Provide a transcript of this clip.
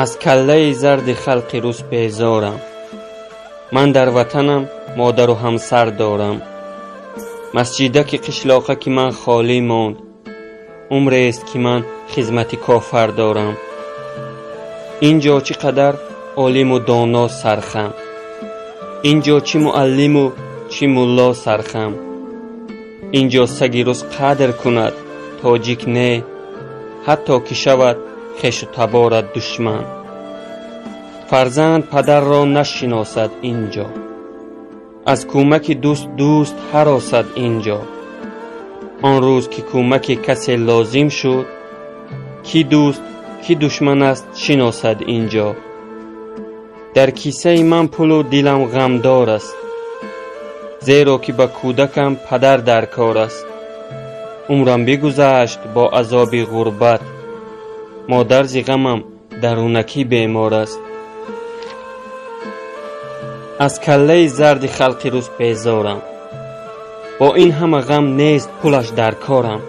Аз каллаи зарди халқи рус безорам. Ман дар ватанам модару ҳамсар дорам. Масҷидаки қишлоқаки ман холӣ монд. Умрест, ки ман хизмати кофар дорам. Ин ҷо чӣ қадар олиму доно сархам. Ин ҷо чӣ муаллиму чӣ мулло сархам. Ин ҷо саги рус қадр кунад, тоҷик не, ҳатто ки шавад хешу таборат душман. Фарзанд падарро нашиносад ин ҷо. Аз кӯмаки дӯст дӯст ҳаросад ин ҷо. Он рӯз ки кӯмаки касе лозим шуд, кӣ дӯст, кӣ душман аст, шиносад ин ҷо. Дар кисаи ман пулу дилам ғамдор аст, зеро ки ба кӯдакам падар дар кор аст. Умрам бигузашт бо азоби ғурбат, модар зи ғамам дарунакӣ бемор аст. Аз каллаи зарди халқи рус безорам. Бо ин ҳама ғам нест пулаш дар корам.